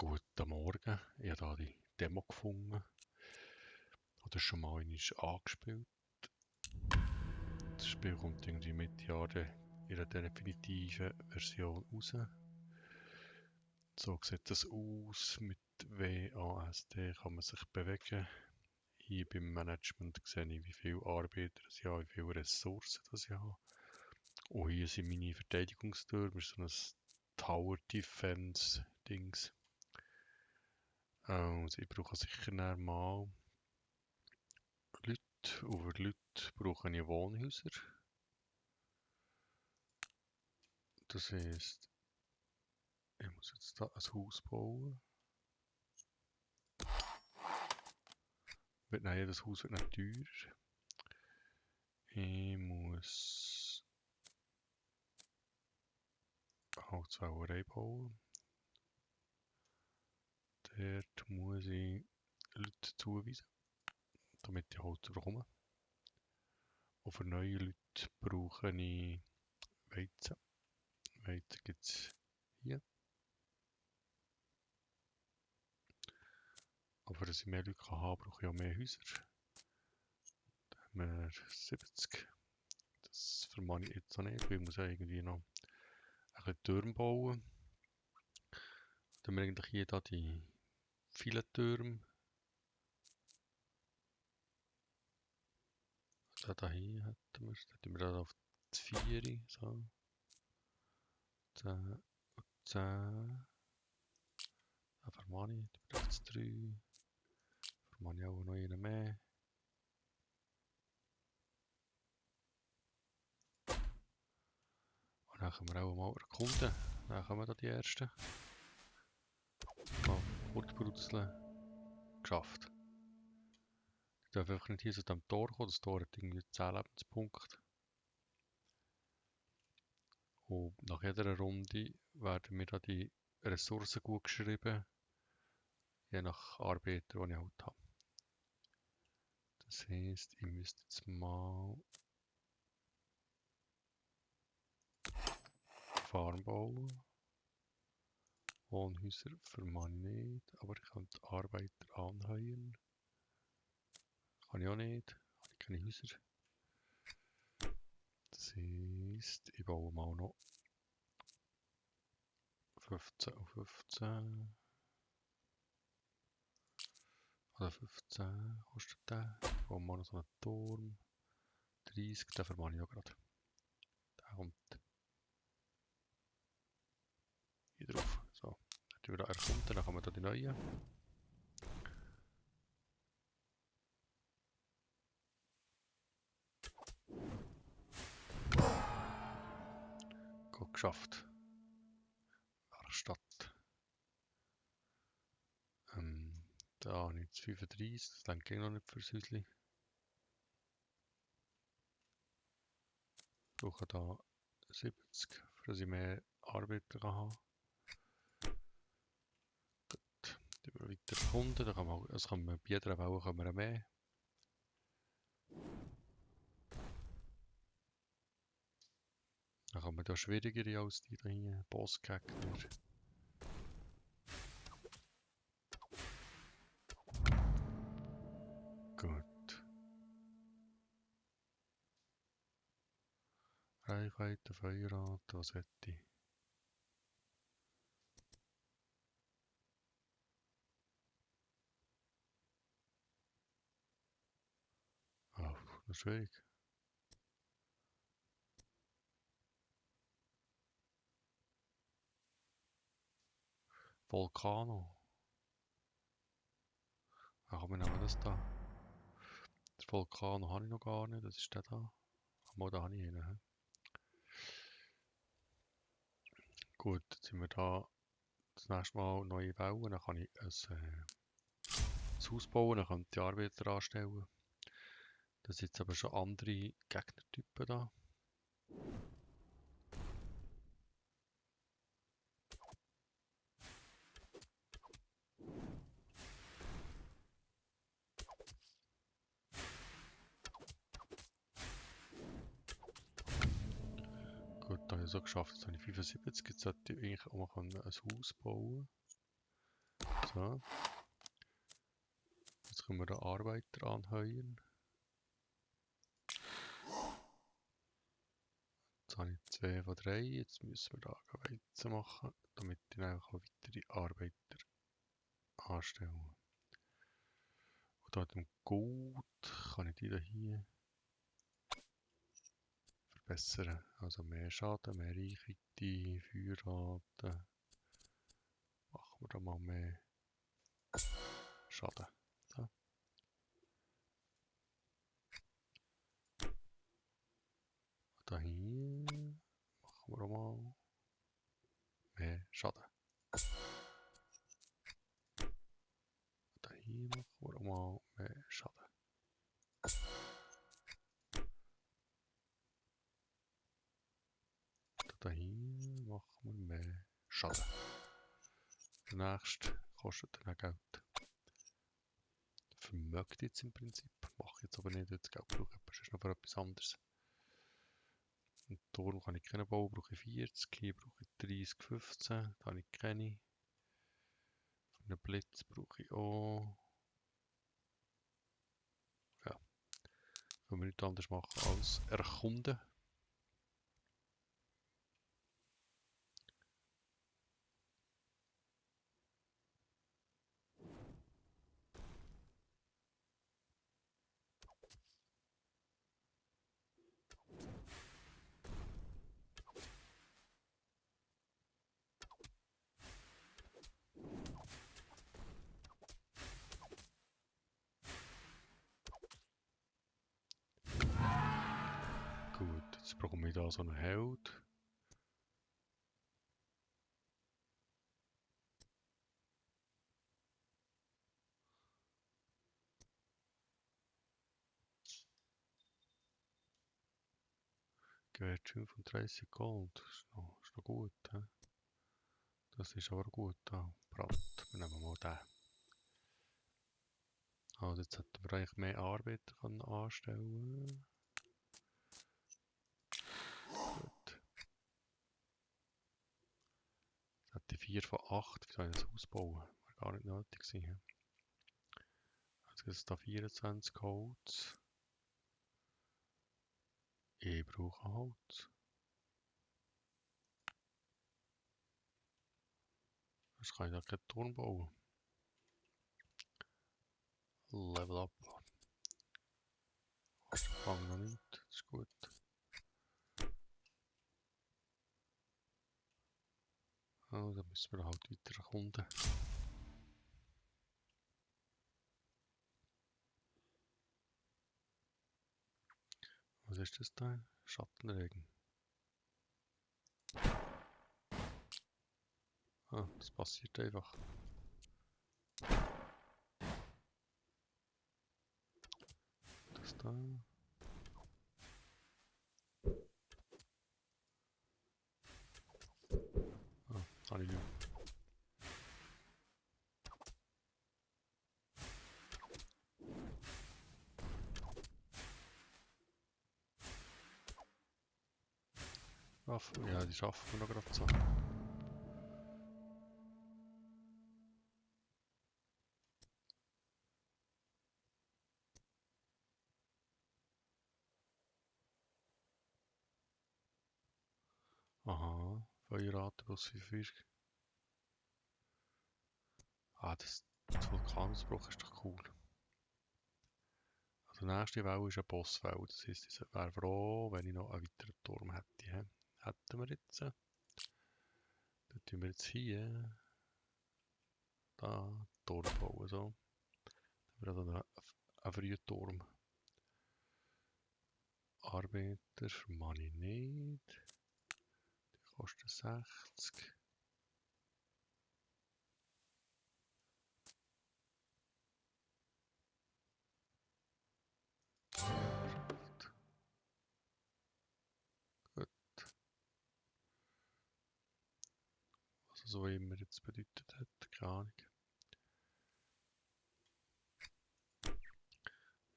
Guten Morgen, ich habe hier die Demo gefunden. Ich habe das schon mal einmal angespielt. Das Spiel kommt irgendwie Mitte Jahre in einer definitiven Version raus. So sieht das aus. Mit WASD kann man sich bewegen. Hier beim Management sehe ich, wie viele Arbeiter ich habe, wie viele Ressourcen ich habe. Und hier sind meine Verteidigungstürme, so ein Tower Defense Dings. Also ich brauche sicher mal Leute. Und für Leute brauche ich Wohnhäuser. Das heisst, ich muss jetzt da ein Haus bauen. Nein, jedes Haus wird nicht teurer. Ich muss Holzfällerei bauen. Dort muss ich Leute zuweisen, damit ich Holz bekomme. Und für neue Leute brauche ich Weizen. Weizen gibt es hier. Aber dass ich mehr Leute haben kann, brauche ich auch mehr Häuser. Da haben wir 70. Das vermag ich jetzt noch nicht, weil ich muss ja irgendwie noch ein bisschen Türme bauen. Dann haben wir eigentlich hier da die vielen Türme. Da hier hätten wir es. Da tun wir da auf die 4. So. 10, 10. Da vermag ich. Da braucht es 3. Vermag ich auch noch einen mehr. Und dann können wir auch mal erkunden. Dann kommen da die ersten. Mal fortbrutzeln. Geschafft. Ich darf einfach nicht hier zu diesem Tor kommen. Das Tor hat irgendwie 10 Lebenspunkte. Und nach jeder Runde werden mir da die Ressourcen gut geschrieben. Je nach Arbeiter, die ich halt habe. Das heisst, ich müsste jetzt mal Farm bauen. Wohnhäuser vermag ich nicht, aber ich könnte Arbeiter anheuern. Kann ich auch nicht, habe ich keine Häuser. Das heisst, ich baue mal noch 15 auf 15. Oder 15 kostet der. Ich baue mal noch so einen Turm. 30, den vermag ich auch gerade. Der kommt hier drauf. So, dann wieder erkunden, dann haben wir da die neuen. Gut geschafft. Werkstatt. Da habe ich jetzt 35, das reicht noch nicht fürs Häuschen. Ich brauche da 70, dass ich mehr Arbeiter haben kann. Gut, dann wir weiter erkunden, dann kann man, also kann man bei jeder Welle kann man mehr. Dann kann man da schwierigere als die hier, Bossgegner. Gut. Reichweite, Feuerrate, was hätte ich? Ah, das ist schwierig. Volcano. Ach, wir nehmen das da. Der Volcano habe ich noch gar nicht, das ist der da. Mal da habe ich einen. Gut, jetzt sind wir da das nächste Mal neue Wellen, dann kann ich ein Haus bauen, dann kann ich die Arbeiter anstellen. Das sind jetzt aber schon andere Gegnertypen da. Gut, da habe ich so geschafft. Jetzt habe ich 75. Jetzt sollte ich eigentlich auch mal ein Haus bauen. So. Jetzt können wir den Arbeiter anheuern. Jetzt habe ich 2 von 3. Jetzt müssen wir da Weizen machen, damit ich dann auch weitere Arbeiter anstellen. Und da dem Gut kann ich die hier verbessern. Also mehr Schaden, mehr Reichweite, Feuerrate. Machen wir da mal mehr Schaden. So. Da hier machen wir auch mal mehr Schaden. Da hier machen wir auch mal mehr Schaden. Da hier machen wir mehr Schaden. Der nächste kostet dann auch Geld. Vermögt jetzt im Prinzip. Mache ich jetzt aber nicht, das Geld brauche ich sonst noch für etwas anderes. Und Turm kann ich keinen bauen, brauche ich 40. Hier brauche ich 30, 15. Da habe ich keine. Für einen Blitz brauche ich auch. Ja, können wir nichts anderes machen als erkunden. Gut, jetzt brauchen wir da so einen Held. Gewährt 35 Gold. Ist noch gut. He? Das ist aber gut. Da. Brand. Wir nehmen mal den. Also jetzt hätten wir eigentlich mehr Arbeiter anstellen. Gut. Jetzt hätte ich 4 von 8. Wie soll ich das Haus bauen? War gar nicht nötig gewesen. Jetzt gibt es da 24 Holz. Ich brauche Holz. Sonst kann ich da keinen Turm bauen. Level up. Fang noch nicht. Das ist gut. Also, dann müssen wir halt weiter erkunden. Was ist das da? Schattenregen. Ah, das passiert einfach. Das da. Ah, habe ich nicht. Ja, die schaffen wir noch gerade so. Aha, Feuerrate plus 5. Ah, das Vulkanausbruch ist doch cool. Also die nächste Welle ist eine Bosswelle. Das heisst, ich wäre froh, wenn ich noch einen weiteren Turm hätte. Hätten wir jetzt. Dann tun wir jetzt hier da Turm bauen. So. Dann haben wir also einen frühen Turm. Arbeiter vermag ich nicht. Die kosten 60. Gut. Also so immer jetzt bedeutet hat, keine Ahnung.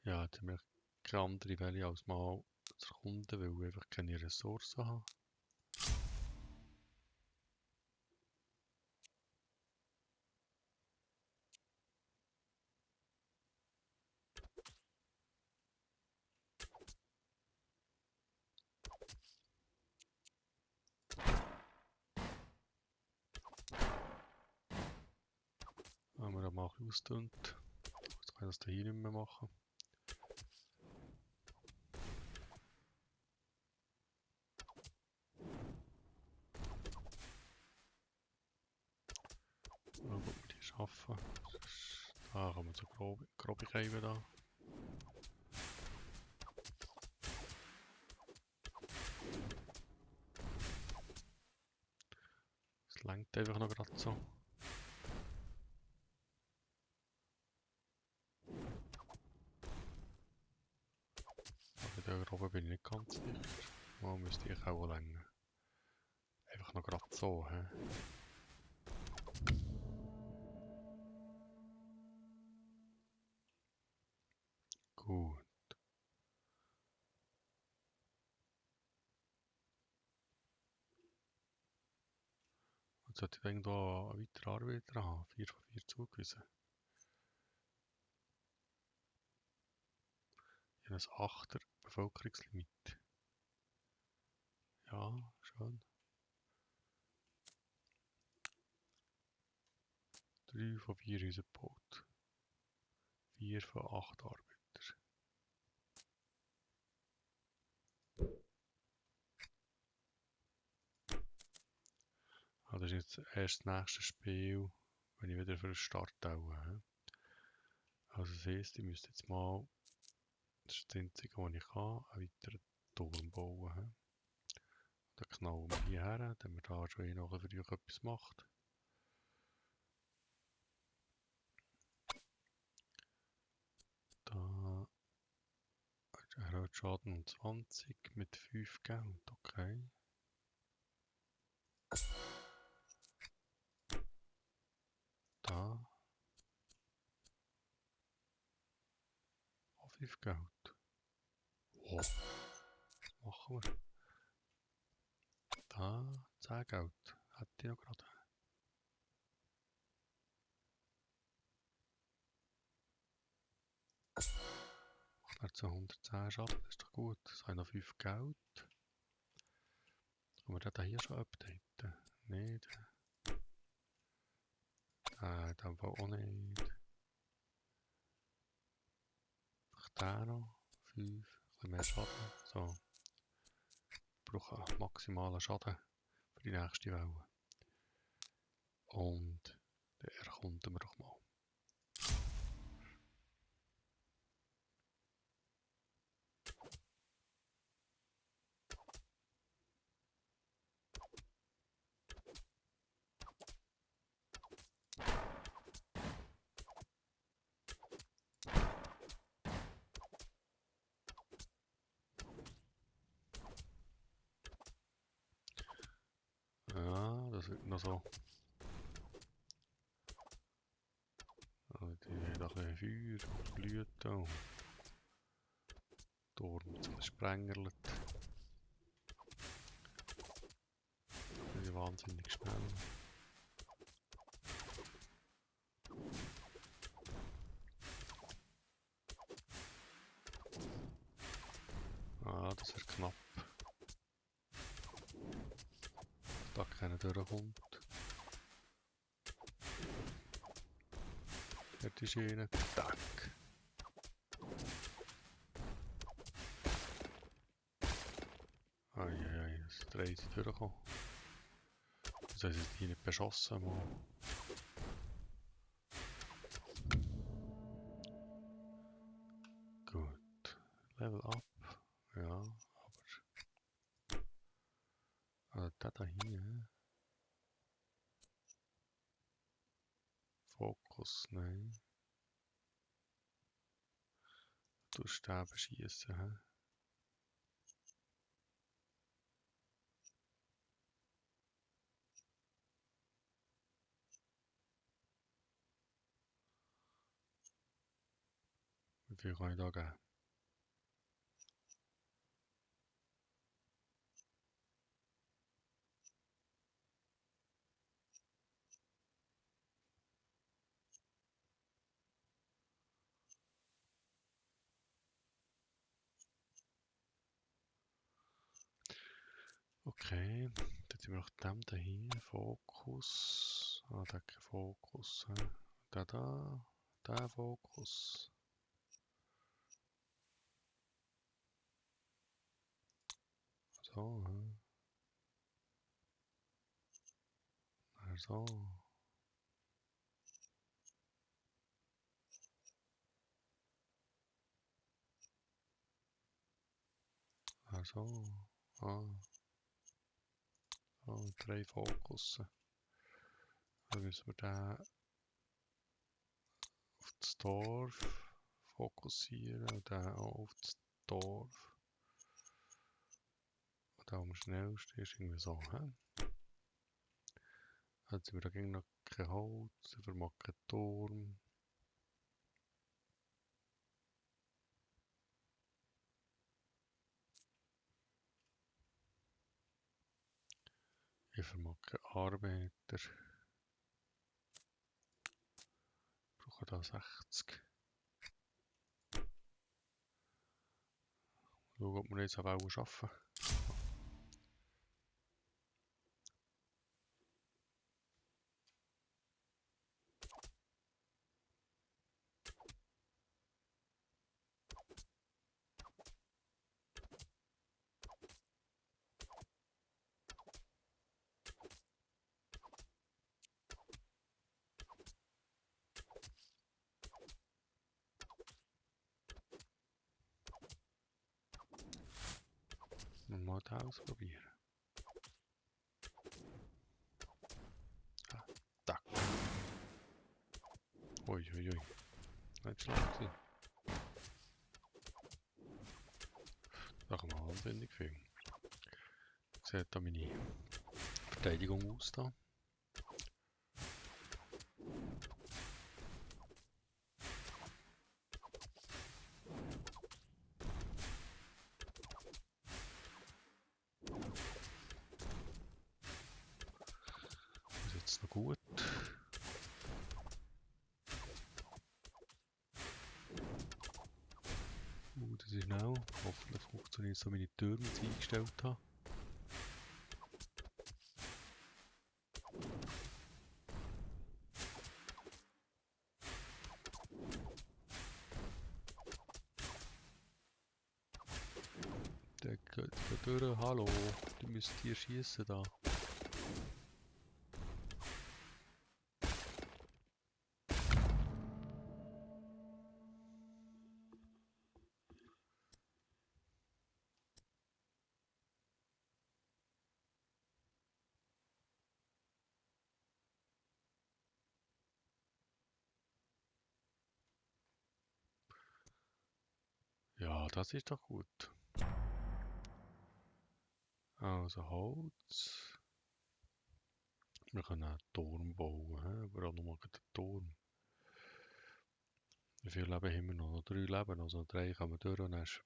Ja, jetzt haben wir keine andere Welle als mal zu erkunden, weil ich einfach keine Ressourcen habe. Haben wir da mal ein bisschen ausgedünnt. Jetzt kann ich das hier nicht mehr machen. Schauen, ob wir die schaffen. Da haben wir so grobe Scheiben da. Es langt einfach noch gerade so. Aber da oben bin ich nicht ganz sicher. Oh, müsste ich auch länger. Einfach noch gerade so, hä? Gut. Jetzt sollte ich irgendwo einen weiteren Arbeiter haben. 4 von 4 zugewiesen. Ich habe ein 8er Bevölkerungslimit. Ja, schön. 3 von 4 Häuser gebaut. 4 von 8 Arbeiter. Ah, das ist jetzt erst das nächste Spiel, wenn ich wieder für den Start haue. Also das heisst, ich müsste jetzt mal, das ist das Einzige, was ich kann, einen weiteren Turm bauen. Dann knallen wir hierher, damit wir da schon noch früh etwas macht. Da erhöht Schaden um 20 mit 5 Geld, okay. Da auch 5 Geld. Oh, was machen wir? Da 10 Geld. Hätte ich noch gerade. Macht er zu 110 Schaden, das ist doch gut. Das habe ich noch 5 Geld. Können wir den hier schon updaten? Nicht. In dem Fall auch nicht. Vielleicht den noch. 5. Ein bisschen mehr Schaden. So. Ich brauche einen maximalen Schaden für die nächste Welle. Und dann erkunden wir doch mal. Ja, das wird noch so. Also die haben da ein bisschen Feuer, Blüten. Turm gesprengerlet. Die sind wahnsinnig schnell. Ah, das wird knapp. Da keiner durchkommt. Dort ist einer. Tack. Eieiei, das dreht sich durchgekommen. Das heißt, die nicht beschossen mal. Gut. Level up. Ja, aber. Der da hier. Fokus, nein. Du Stäbe schießen, hä? Wie viel kann ich da geben? Okay, jetzt sind wir noch dem da hier. Fokus. Ah, der hat keinen Fokus. Der Fokus. So, so. So. So, 3 Fokus. Dann müssen wir den auf das Dorf fokussieren und den auch auf das Dorf. Und da am schnellsten ist irgendwie so. Jetzt sind wir da noch kein Holz, wir machen keinen Turm. Ich vermag keinen Arbeiter. Ich brauche da 60. Schauen, ob wir jetzt auch arbeiten. Mal das ausprobieren. Tack. Uiuiui. Nicht schlecht gewesen. Da kann man wahnsinnig viel. Wie sieht da meine Verteidigung aus da? Ist jetzt noch gut. Das ist schnell. Hoffentlich funktioniert so meine Türme, die ich eingestellt habe. Der geht durch. Hallo, du müsst hier schießen da. Ja, das ist doch gut. Also Holz. Wir können einen Turm bauen, aber auch nochmal einen Turm. Wie viele Leben haben wir noch? Noch 3 Leben, also 3 kann man durch und dann ist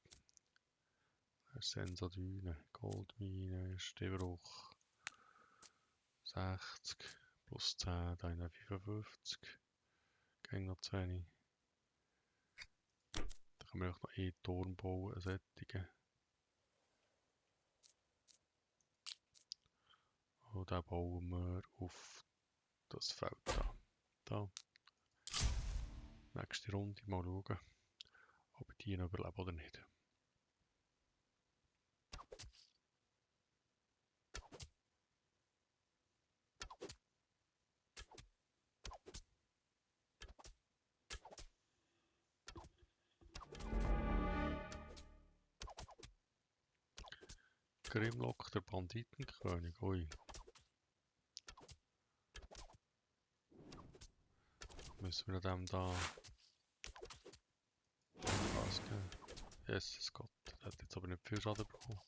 Sensodüne, Goldmine, Stehbruch 60 plus 10, dann 55. Gehen noch 10. Dann können wir auch noch einen Turm bauen, einen sättigen. Und den bauen wir auf das Feld da. Da. Nächste Runde mal schauen, ob ich die noch überlebe oder nicht. Grimlock, der Banditenkönig, ui. Müssen wir dem da was geben? Jesus Gott, der hat jetzt aber nicht viel Schaden bekommen.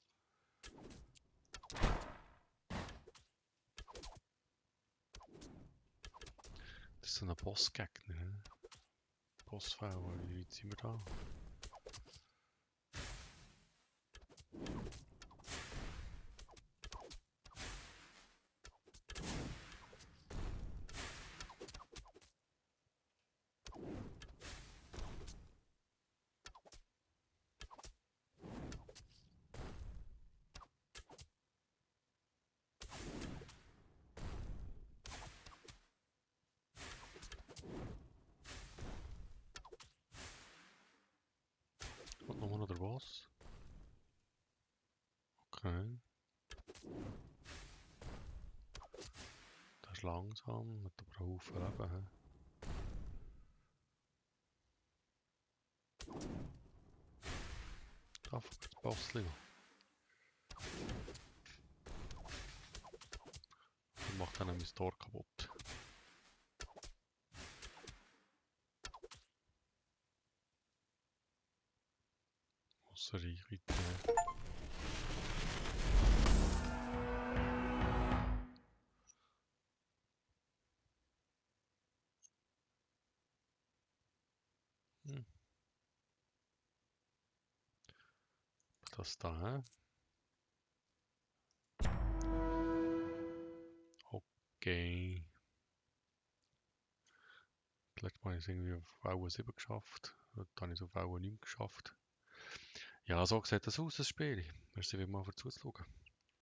Das ist so ein Bossgegner, ne? Bossfälle, wie weit sind wir da? ist langsam, hat aber einen Haufen Leben. Hä? Da fängt das Bossli noch. Und macht dann mein Tor kaputt. Ausser Reichweite. Hm. Das da, hä? Okay. Letztes Mal habe ich es irgendwie auf Welle 7 geschafft. Heute habe ich es auf Welle 9 geschafft. Ja, so sieht das aus, das Spiel. Merci vielmals für Zuschauen.